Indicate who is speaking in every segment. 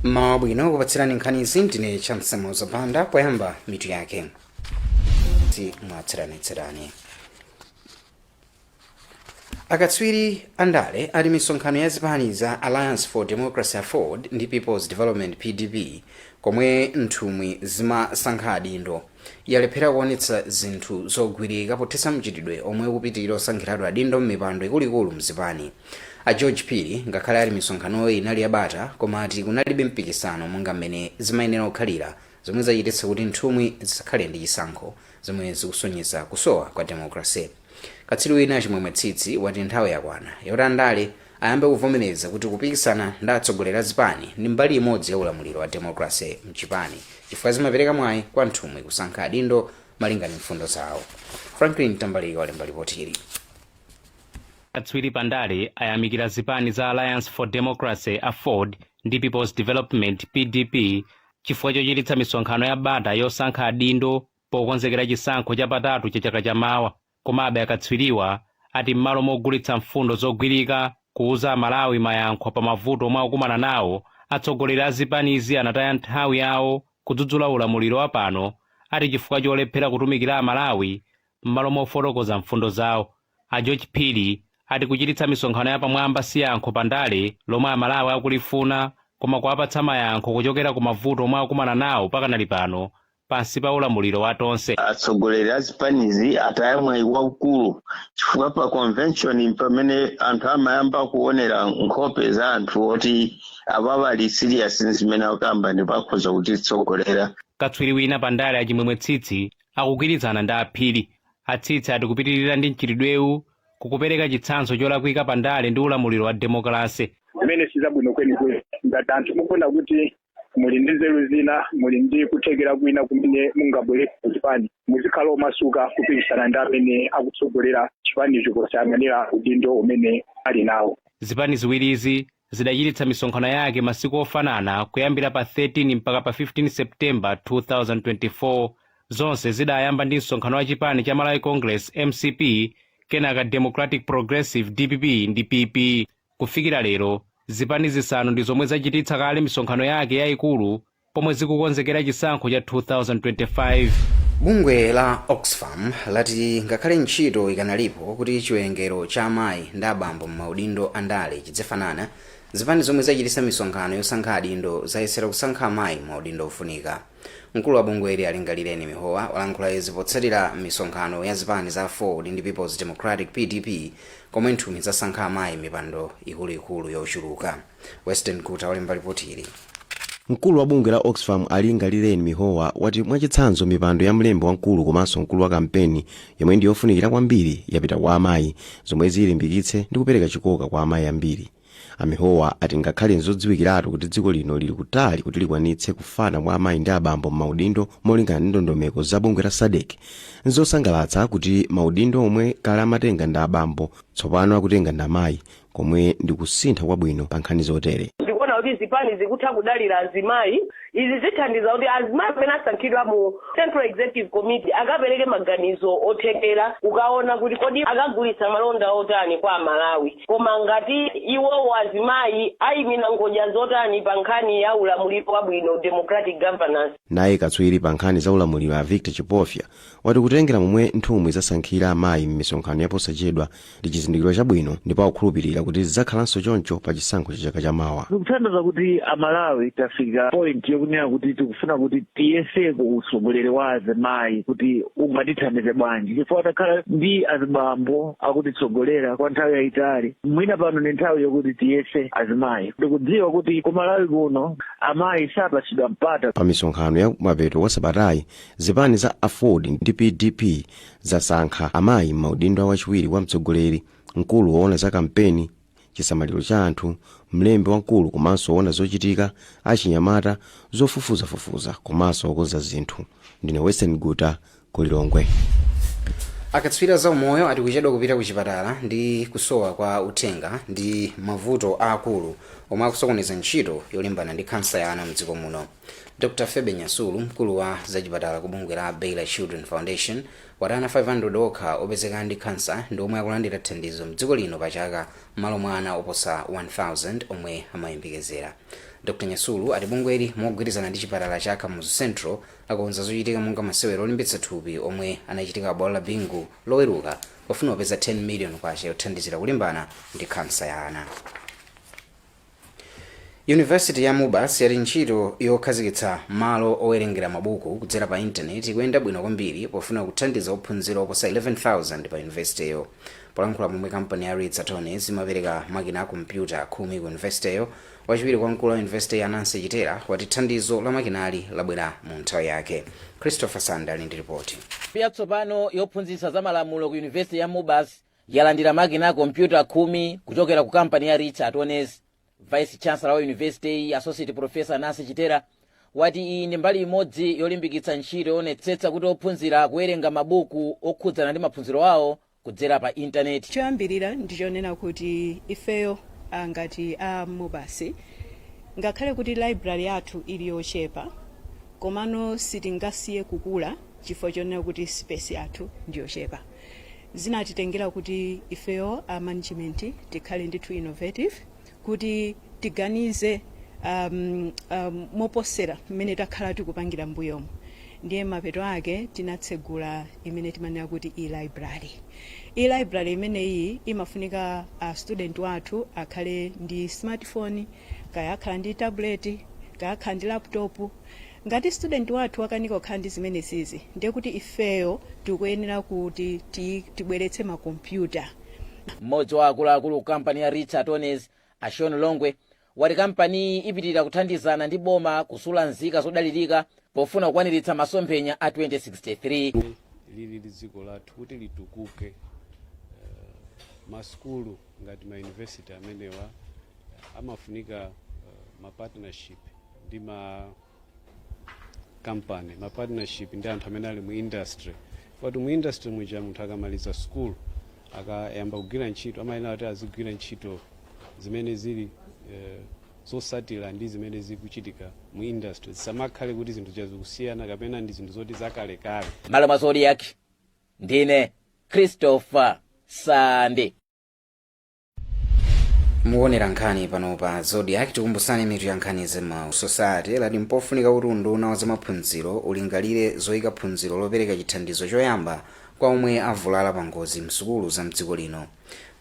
Speaker 1: Mmawa bwino, kupatsirani nkhanizi ndine Chansemo Zapanda. Poyamba mitu yake mwatsatanetsatane. Akatswiri andale ati misonkhano ya zipani za Alliance for Democracy, AFORD, ndi People's Development, PDP, komwe nthumwi zimasankha adindo yalephera kuonetsa zinthu zogwirika pothetsa mchitidwe omwe ukupitirira osankhiratu adindo m'mipando ikuluikulu mzipani. A George Phiri ngakhale ali misonkhanoyo inali yabata, koma ati kunalibe mpikisano monga mmene zimayenera kukhalira, zomwe zachititsa kuti nthumwi zisakhale ndi chisankho, zomwe zikusonyeza kusowa kwa democracy. Katswiri wina, Chimwemwe Tsitsi, wati nthawi yakwana yoti andale ayambe kuvomereza kuti kupikisana ndi atsogoleri a zipani ndi mbali imodzi ya ulamuliro wa democracy mchipani, chifukwa zimapereka mwayi kwa nthumwi kusankha adindo malinga ndi mfundo zawo. Franklin Tambalika walemba ripoti ili.
Speaker 2: Katswiri pandale ayamikira zipani za Alliance for Democracy, AFORD, ndi People's Development, PDP, chifukwa chochititsa misonkhano ya bata yosankha adindo pokonzekera chisankho chapatatu cha chaka chamawa. Komabe akatswiriwa ati m'malo mogulitsa mfundo zogwirika, kuuza Amalawi mayankho pa mavuto omwe akukumana nawo, atsogoleri a zipanizi anataya nthawi yawo kudzudzula ulamuliro wa pano, ati chifukwa cholephera kutumikira Amalawi, m'malo mofotokoza mfundo zawo. A George Phiri ati kuchititsa misonkhano yapamwamba si yankho pandale lomwe Amalawi akulifuna, koma kuwapatsa mayankho kuchokera ku mavuto omwe akukumana nawo pakanali pano pansi pa ulamuliro wa Tonse.
Speaker 3: Atsogoleri a zipanizi ataya mwayi waukulu, chifukwa pa convention pamene anthu amayamba kuonera nkhope za anthu oti awawa ali serious zimene akamba ndipo akhoza kutitsogolera.
Speaker 2: Katswiri wina pandale, Achimwemwe Tsitsi, akugwirizana ndi Aphiri. Atsitsi ati kupitirira ndi mchitidwewu kukupereka chitsanzo cholakwika pandale ndi ulamuliro wa demokrasi.
Speaker 4: Zimene sizabwino kwenikweni. Ngati anthu mukufuna kuti muli ndi nzeru zina, muli ndi kuthekera kwina kumene mungabweretse kuchipani, muzikhala omasuka kupikisana ndi amene akutsogolera chipanicho posayang'anira udindo umene ali nawo.
Speaker 2: Zipani ziwirizi zidachititsa misonkhano yake masiku ofanana kuyambira pa 13 mpaka pa 15 Septemba 2024. Zonse zidayamba ndi msonkhano wa chipani cha Malawi Congress, MCP, kenaka Democratic Progressive, DPP, ndi PP. Kufikira lero, zipani zisanu ndi zomwe zachititsa kale misonkhano yake yayikulu pomwe zikukonzekera chisankho cha 2025.
Speaker 1: Bungwe la Oxfam lati ngakhale ntchito ikanalipo kuti chiwerengero cha amayi ndi abambo m'maudindo andale chidzifanana, zipani zomwe zachititsa misonkhano yosankha adindo zayesera kusankha amayi m'maudindo ofunika. Mkulu wa bungweli, Alingalireni Mihowa, walankhula izi potsatira misonkhano ya zipani za AFORD ndi People's Democratic, PDP, komwe nthumwi zasankha amayi mipando ikuluikulu yochuluka. Western Guta walemba ripoti ili.
Speaker 5: Mkulu wa bungwe la Oxfam, Alingalireni Mihowa, wati mwachitsanzo mipando ya mlembi wamkulu komanso mkulu wa kampeni, yomwe ndi yofunikira kwambiri, yapita kwa amayi, zomwe zilimbikitse ndi kupereka chikoka kwa amayi ambiri. Amihowa ati ngakhale nzodziwikiratu kuti dziko lino lili kutali kuti likwanitse kufana kwa amayi ndi abambo m'maudindo molingana ndi ndondomeko za bungwe la SADC, nzosangalatsa kuti maudindo omwe kale amatenga ndi abambo tsopano akutenga ndi amayi, komwe ndi kusintha kwabwino pa nkhani zotere.
Speaker 6: Ndikuona kuti zipani zikutha kudalira azimayi. Izi zithandiza kuti azimayi amene asankhidwa mu Central Executive Committee akapereke maganizo othekera kukaona kuti kodi akagulitsa malonda otani kwa Amalawi, koma ngati iwowo azimayi ayimira ngodya zotani pa nkhani ya ulamuliro wabwino, democratic governance.
Speaker 5: Naye katswiri pa nkhani za ulamuliro, a Victor Chipofya, wati kutengera momwe nthumwi zasankhira amayi m'misonkhano yaposachedwa ndi chizindikiro chabwino, ndipo akukhulupirira kuti zidzakhalanso choncho pa chisankho cha chaka chamawa.
Speaker 7: Zikutanthauza kuti Amalawi tafika point yokunena kuti tikufuna kuti tiyeseko utsogoleri wa azimayi kuti ungatithandize bwanji, chifukwa takhala ndi azibambo akutitsogolera kwa nthawi yayitali. Mwina pano ndi nthawi yokuti tiyese azimayi. Ndikudziwa kuti ku Malawi kuno amayi sapatsidwa mpata.
Speaker 5: Pa misonkhano ya kumapeto kwa sabatayi, zipani za AFORD ndi PDP zasankha amayi m'maudindo a wachiwiri wa mtsogoleri, mkulu woona za kampeni, chisamaliro cha anthu, mlembi wamkulu komanso woona zochitika, achinyamata, zofufuzafufuza komanso wokonza zinthu. Ndine Western Guta ku Lilongwe.
Speaker 1: Akatswiri za umoyo ati kuchedwa kupita ku chipatala ndi kusowa kwa uthenga ndi mavuto aakulu omwe akusokoneza ntchito yolimbana ndi khansa ya ana mdziko muno. Dr Febe Nyasulu, mkulu wa zachipatala ku bungwe la Baylor Children Foundation, wati ana 500 okha opezeka ndi khansa ndi omwe akulandira thandizo mdziko lino pachaka, m'malo mwa ana oposa 1000 omwe amayembekezera. Dr Nyasulu ati bungweli, mogwirizana ndi chipatala cha Kamuzu Central, akonza zochitika monga masewero olimbitsa thupi omwe anachitika bwalo la Bingu Loweruka, pofuna kupeza 10 million kwacha yothandizira kulimbana ndi khansa ya ana. Yunivesiti ya MUBAS yati ntchito yokhazikitsa malo owerengera mabuku kudzera pa intaneti ikuyenda bwino kwambiri pofuna kuthandiza ophunzira oposa 11,000 pa yunivesitiyo. Polankhula pomwe kampani ya Ritz Attorneys imapereka makina a kompyuta 10 ku yunivesitiyo, wachiwiri kwa mkulu wa yunivesiti ya Nancy Chitera wati thandizo la makinali labwera mu nthawi yake. Christopher Sanda ali ndi ripoti.
Speaker 8: Yatsopano yophunzitsa za malamulo ku yunivesiti ya MUBAS yalandira makina a kompyuta 10 kuchokera ku kampani ya Ritz Attorneys. Vice Chancellor wa yunivesiti, Associate Professor Nancy Chitera, wati iyi ndi mbali imodzi yolimbikitsa ntchito yoonetsetsa kuti ophunzira kuwerenga mabuku okhudzana ndi maphunziro awo kudzera pa intaneti.
Speaker 9: Choyambirira ndichonena kuti ifeyo ngati a MUBAS, ngakhale kuti library yathu ili yochepa, komano sitingasiye kukula chifukwa chonena kuti space yathu ndiyochepa. Zinatitengera kuti ifeyo a management tikhale ndithu innovative, kuti tiganize moposera mmene takhala tikupangira mbuyomo. Ndiye mapeto ake tinatsegula imene timanena kuti e-library. E-library imeneyi imafunika a student wathu akhale ndi smartphone, kaya akhala ndi tablet, kaya akhala ndi laptop. Ngati student wathu wakanika kukhala ndi zimenezizi, ndiye kuti ifeyo tikuyenera kuti tibweretse makompyuta.
Speaker 8: Mmodzi wa akuluakulu ku kampani ya Ritz Attorneys, Ashon Longwe, wati kampaniyi ipitirira kuthandizana ndi boma kusula nzika zodalirika pofuna kukwaniritsa masomphenya a 2063.
Speaker 10: Lili dziko lathu kuti litukuke, masukulu ngati ma university amenewa amafunika ma partnership ndi ma company, ma partnership ndi anthu amene ali mu industry, kuti mu industry muja munthu akamaliza school, akayamba kugwira ntchito, amayenera kuti azigwira ntchito zimene zili zosatira ndi zimene zikuchitika mu industry, zisamakhale kuti zinthu zikusiyana kapena ndi zinthu zoti zakalekale.
Speaker 8: Malo mwa Zodiak, ndine Christopher Sande.
Speaker 1: Mukuonera nkhani pano pa Zodiak. Tikumbusani mitu ya nkhani zema. Society lati mpofunika kuti unduna wa zamaphunziro ulingalire zoyika phunziro lopereka chithandizo choyamba kwa omwe avulala pa ngozi msukulu za mdziko lino.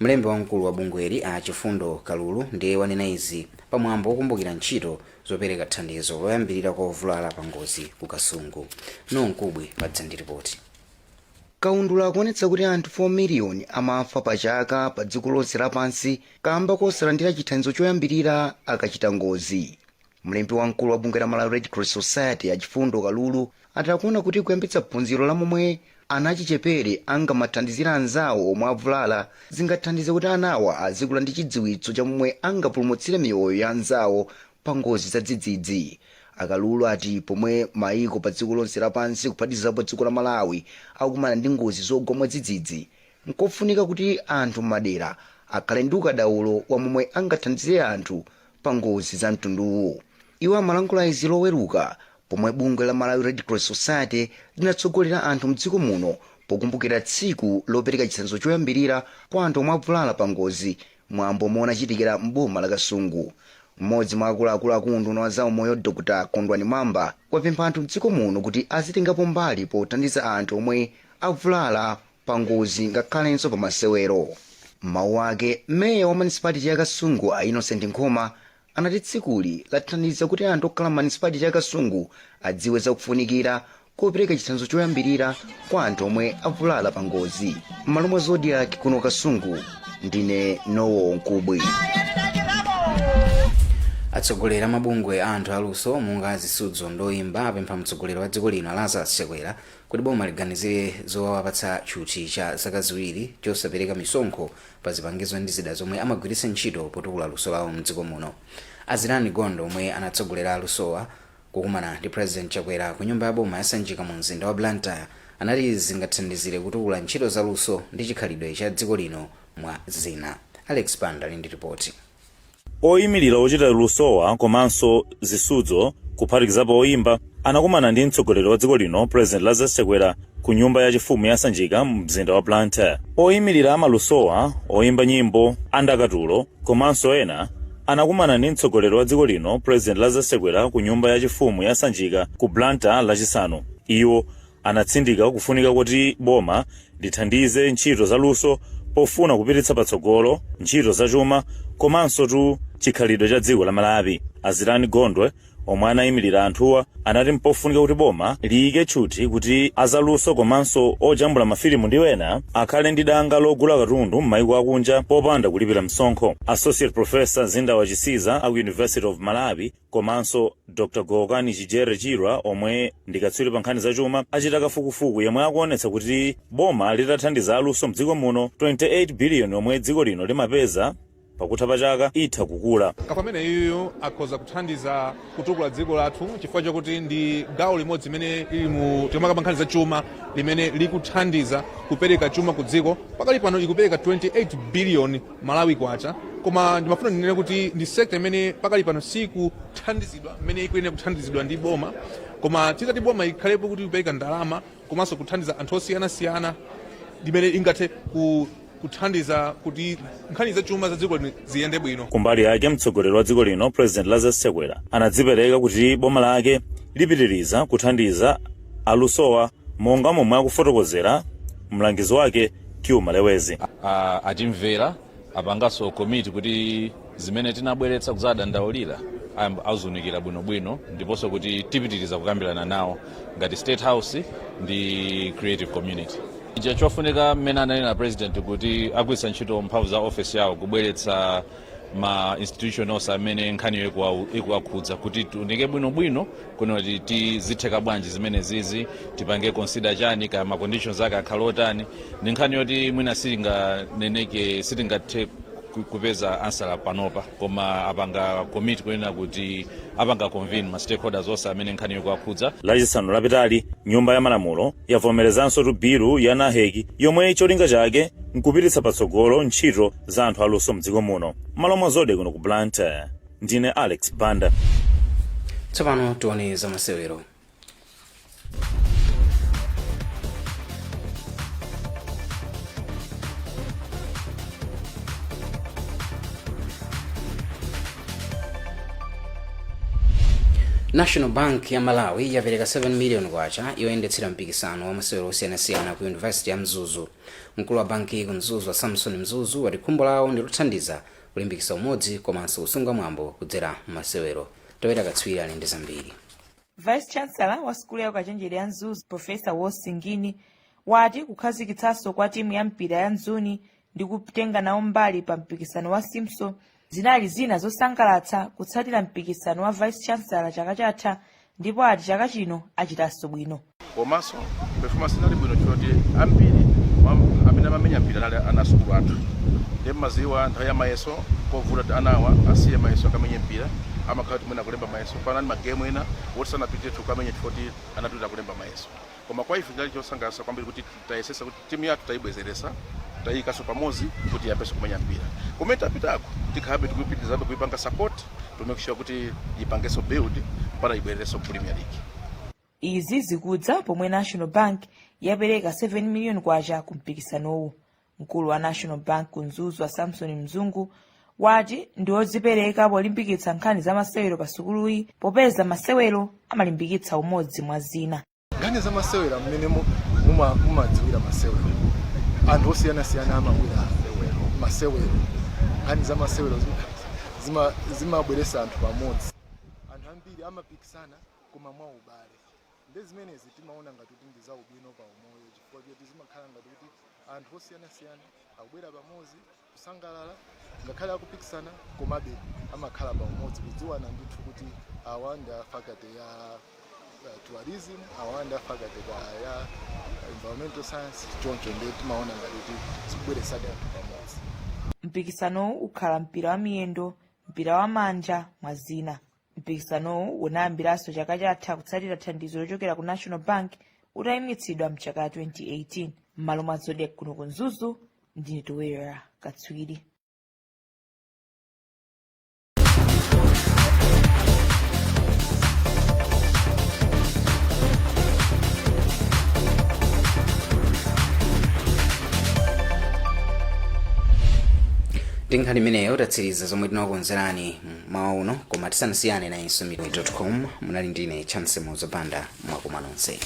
Speaker 1: Mlembi wamkulu wa bungweli, a Chifundo Kalulu, ndiye wanena izi pamwambo wokumbukira ntchito zopereka thandizo loyambirira kwa ovulala pa ngozi ku Kasungu. Nonkubwe padza ndi ripoti.
Speaker 11: Kaundula akuonetsa kuti anthu 4 miliyoni amafa pa chaka pa dziko lonse lapansi kamba kosalandira chithandizo choyambirira akachita ngozi. Mlembi wamkulu wa bungwe la Malawi Red Cross Society, Achifundo Kalulu, ati akuona kuti kuyambitsa phunziro la momwe ana achichepere angamathandizira anzawo omwe avulala zingathandize kuti anawa azikula ndi chidziwitso cha momwe angapulumutsire miyoyo ya anzawo pa ngozi za dzidzidzi. Akalulu ati pomwe maiko pa dziko lonse lapansi, kuphatikizapo dziko la Malawi, akukumana ndi ngozi zogwa mwadzidzidzi, nkofunika kuti anthu m'madera akhale ndi ukadaulo wa momwe angathandizire anthu pa ngozi za mtunduwu. Iwo amalankhula izi Loweruka pomwe bungwe la Malawi Red Cross Society linatsogolera anthu mdziko muno pokumbukira tsiku lopereka chithandizo choyambirira kwa anthu omwe avulala pa ngozi, mwambo omwe unachitikira m'boma la Kasungu. Mmodzi mwa akuluakulu aku unduna wa zaumoyo, Dr Kondwani Mwamba, wapempha anthu mdziko muno kuti azitengapo mbali pothandiza anthu omwe avulala pa ngozi, ngakhalenso pa masewero. Mawu ake, meya wa municipality ya Kasungu, a Innocent Nkhoma, anati tsikuli lathandiza kuti anthu okhala municipality ya Kasungu adziwe zakufunikira kopereka chithandizo choyambirira kwa anthu omwe avulala pa ngozi. M'malo mwa Zodiak kuno Kasungu, ndine Nowo Nkubwi.
Speaker 1: Atsogoleri a mabungwe a anthu aluso monga zisudzo ndi oyimba apempha mtsogoleri wa dziko lino, Lazarus Chakwera, kuti boma liganizire zowapatsa tchuthi cha zaka 2 chosapereka misonkho pa zipangizo ndi zida zomwe amagwiritsa ntchito potukula luso lawo mdziko muno. Azilani Gondo, omwe anatsogolera alusowa kukumana ndi President Chakwera ku nyumba ya boma ya Sanjika mu mzinda wa Blantyre, anati zingathandizire kutukula ntchito za luso ndi chikhalidwe cha dziko lino, mwa zina. Alex Panda ali ndi ripoti.
Speaker 12: Oyimirira ochita lusowa komanso zisudzo Kuphatikizapo oyimba, anakumana ndi mtsogoleri wa dziko lino, President Lazarus Chakwera, ku nyumba yachifumu ya Sanjika mzinda wa Blantyre. Oyimirira amalusowa, oyimba nyimbo, andakatulo komanso ena anakumana ndi mtsogoleri wa dziko lino, President Lazarus Chakwera, ku nyumba yachifumu ya Sanjika ku Blantyre Lachisanu. Iwo anatsindika kufunika kuti boma lithandize ntchito zaluso pofuna kupititsa patsogolo ntchito zachuma komanso tu chikhalidwe cha dziko la Malawi. Azirani Gondwe, omwe anayimirira anthuwa, anati mpofunika kuti boma liyike tchuthi kuti azaluso komanso ojambula mafilimu ndi ena akhale ndi danga logula katundu m'mayiko akunja popanda kulipira msonkho. Associate Professor Zindawa Chisiza aku University of Malawi komanso Dr Gokani Chijere Chirwa, omwe ndi katswiri pa nkhani zachuma, achita kafukufuku yemwe akuonetsa kuti boma litathandiza aluso mdziko muno, 28 biliyoni yomwe dziko lino limapeza pakutha pa chaka itha kukula.
Speaker 13: Pamene iyoyo akhoza kuthandiza kutukula dziko lathu, chifukwa chakuti ndi gawo limodzi limene lili mu timakamba nkhani za chuma limene likuthandiza kupereka chuma ku dziko. Pakali pano ikupereka 28 billion Malawi kwacha, koma ndimafuna ndinene kuti ndi sector imene pakali pano sikuthandizidwa imene ikuyenera kuthandizidwa ndi boma. Koma titati boma ikhalepo kuti kupereka ndalama komanso kuthandiza anthu osiyanasiyana, limene ingathe kuthandiza kuti nkhani za chuma za dziko lino ziyende bwino.
Speaker 12: Kumbali yake, mtsogoleri wa dziko lino, President Lazarus Chakwera, anadzipereka kuti boma lake lipitiriza kuthandiza alusowa, monga momwe akufotokozera mlangizi wake Q Malewezi.
Speaker 14: Atimvera, apanganso commit kuti zimene tinabweretsa kudzadandaulira azunikira bwinobwino, ndiponso kuti tipitiriza kukambirana nawo ngati State House ndi creative community. Ija chofunika mmene ananena President kuti agwiritsa ntchito mphamvu za office yawo kubweretsa ma institution onse amene nkhaniyo ikuwakhudza kuti tiunike bwinobwino kuno kuti tizitheka bwanji zimene zizi, tipange consider chani, kaya ma conditions ake akhale otani. Ndi nkhani yoti mwina sitinganeneke, sitingathe kupeza answer panopa, koma apanga commit kunena kuti apanga convene ma stakeholders onse amene nkhaniyo ikuwakhudza.
Speaker 12: Lachisanu lapitali, Nyumba ya Malamulo yavomerezanso tu bilu ya NAHEC yomwe cholinga chake nkupititsa patsogolo ntchito za anthu aluso mdziko muno. Malo mwa Zodiak kuno ku Blantyre, ndine Alex Banda.
Speaker 1: Tsopano tione zamasewero. National Bank ya Malawi yapereka 7 million kwacha yoyendetsera mpikisano wa masewero osiyanasiyana ku Yunivesiti ya Mzuzu. Mkulu wa banki ku Mzuzu, Samson Mzuzu, wati khumbo lawo ndi lothandiza kulimbikitsa umodzi komanso kusunga mwambo kudzera m'masewero. Towera Katswiri ali ndi zambiri.
Speaker 15: Vice Chancellor wa sukulu ya ukachenjede ya Mzuzu, Professor Wosingini, wati kukhazikitsanso kwa timu ya mpira ya Mzuni ndi kutenga nawo mbali pa mpikisano wa Simso zinali zina zosangalatsa kutsatira mpikisano wa Vice Chancellor chaka chatha, ndipo ati chaka chino achitanso bwino.
Speaker 16: Komanso performance inali bwino chifukwa ambiri amene amamenya mpira anali ana asukulu athu. Ndiye mmaziwa nthawi ya mayeso kovuta kuti anawa asiye mayeso akamenye mpira, amakhala kuti mwina kulemba mayeso. Panali magemu ena woti sanapite kukamenya chifukwa kuti anatulira kulemba mayeso. Koma kwa ife chinali chosangalatsa kwambiri kuti tayesesa kuti timu yathu tayibwezeresa, tayikanso pamodzi kuti iyambenso kumenya mpira. Kumene tapitako tikhalabe tikuyipitirizabe kuyipanga support to make sure kuti ipangenso build mpaka ibwererenso ku Premier League.
Speaker 15: Izi zikudza pomwe National Bank yapereka 7 million kwacha ku mpikisanowu. Mkulu wa National Bank ku Mzuzu, Samson Mzungu, wati ndi odzipereka polimbikitsa nkhani za masewero pa sukuluyi, popeza masewero amalimbikitsa umodzi mwa zina.
Speaker 17: Nkhani za masewera, mmene mumadziwira masewero, anthu osiyanasiyana amabwera masewero. Nkhani za masewero zimabweretsa anthu pamodzi. Anthu ambiri amapikisana koma mwa ubale, ndi zimenezi timaona ngati kuti ndi zaubwino pa umoyo, chifukwa choti zimakhala ngati kuti anthu osiyanasiyana akubwera pamodzi kusangalala, ngakhale akupikisana komabe amakhala pa umodzi, kudziwana ndithu kuti awa ndi a faculty ya tourism, awa ndi a faculty ya environmental science, choncho. Ndiye timaona ngati kuti zikubweretsadi anthu pamodzi.
Speaker 15: Mpikisanowu ukhala mpira wa miyendo, mpira wa manja mwa zina. Mpikisanowu unayambiranso chaka chatha kutsatira thandizo lochokera ku National Bank utayimitsidwa mchaka 2018. M'malo mwa Zodiak kuno ku Mzuzu, ndine Towera Katswiri.
Speaker 1: Ndi nkhani imeneyo tatsiriza zomwe tinakukonzerani mawa uno, koma tisanasiyane nayinso com. Munali ndine Chance Muzabanda. Mwakoma nonse.